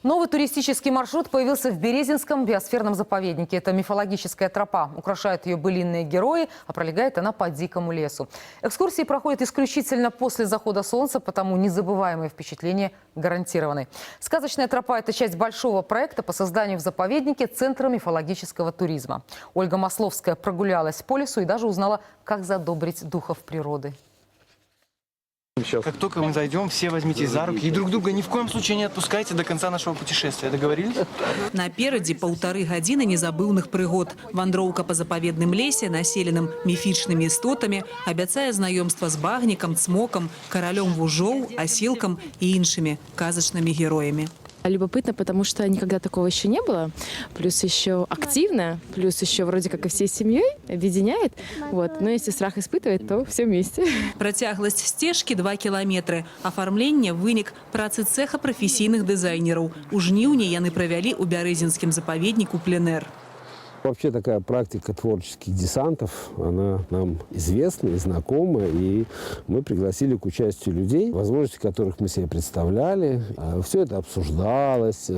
Новый туристический маршрут появился в Березинском биосферном заповеднике. Это мифологическая тропа. Украшают ее былинные герои, а пролегает она по дикому лесу. Экскурсии проходят исключительно после захода солнца, потому незабываемые впечатления гарантированы. Сказочная тропа – это часть большого проекта по созданию в заповеднике Центра мифологического туризма. Ольга Масловская прогулялась по лесу и даже узнала, как задобрить духов природы. Сейчас. Как только мы зайдем, все возьмитесь за руки и друг друга ни в коем случае не отпускайте до конца нашего путешествия. Договорились? Наперадзе 1,5 гадзіны незабыўных прыгод. Вандроўка па запаведным лесе, населеным міфічнымі істотамі, абяцае знаёмства з багнікам, цмокам, каралём вужоў, асілкам і іншымі казачнымі героямі. Любопытно, потому что никогда такого еще не было. Плюс еще активно, плюс еще вроде как и всей семьей объединяет. Вот. Но если страх испытывает, то все вместе. Працягласць сцежкі 2 кіламетры. Афармленне – вынік працы цеха прафесійных дызайнераў. У жніўні яны правялі ў Бярэзінскім запаведніку пленэр. Вообще такая практика творческих десантов, она нам известна и знакома, и мы пригласили к участию людей, возможности которых мы себе представляли. Все это обсуждалось,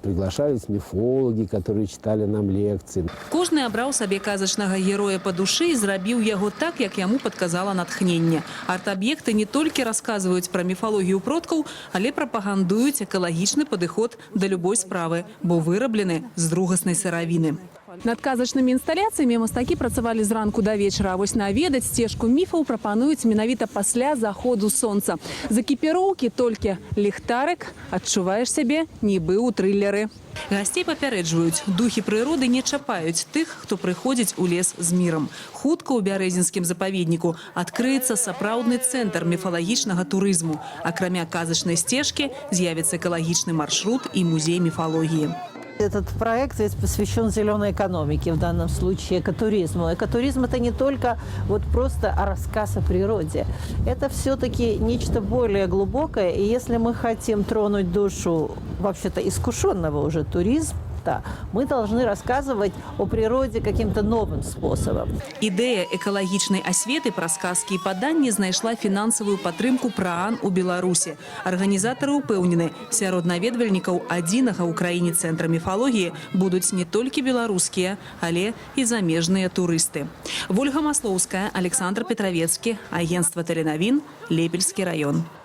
приглашались мифологи, которые читали нам лекции. Кожны абраў сабе казачнага героя па душы і зрабіў яго так, як яму падказала натхненне. Арт-аб'екты не толькі расказваюць пра міфалогію продкаў, але прапагандуюць экалагічны падыход да любой справы, бо выраблены з другаснай сыравіны. Над казачнымі інсталяцыямі мастакі працавалі зранку да вечара. А вось наведаць сцежку міфаў прапануюць менавіта пасля заходу сонца. З экіпіроўкі толькі ліхтарык, адчуваеш сябе нібы ў трылеры. Гасцей папярэджваюць: духі прыроды не чапаюць тых, хто прыходзіць у лес з мірам. Хутка ў Бярэзінскім запаведніку адкрыецца сапраўдны цэнтр міфалагічнага турызму. Акрамя казачнай сцежкі з'явіцца экалагічны маршрут і музей міфалогіі. Этот проект ведь посвящен зеленой экономике, в данном случае экотуризму. Экотуризм – это не только вот просто рассказ о природе. Это все-таки нечто более глубокое. И если мы хотим тронуть душу вообще-то искушенного уже туриста, мы должны рассказывать о природе каким-то новым способом. Ідэя экалагічнай асветы праз казкі і паданні знайшла фінансавую падтрымку ПРААН у Беларусі. Арганізатары ўпэўнены, сярод наведвальнікаў адзінага ў краіне цэнтра міфалогіі будуць не толькі беларускія, але і замежныя турысты. Вольга Маслоўская, Аляксандр Петравецкі, агенцтва тэленавін, Лепельскі раён.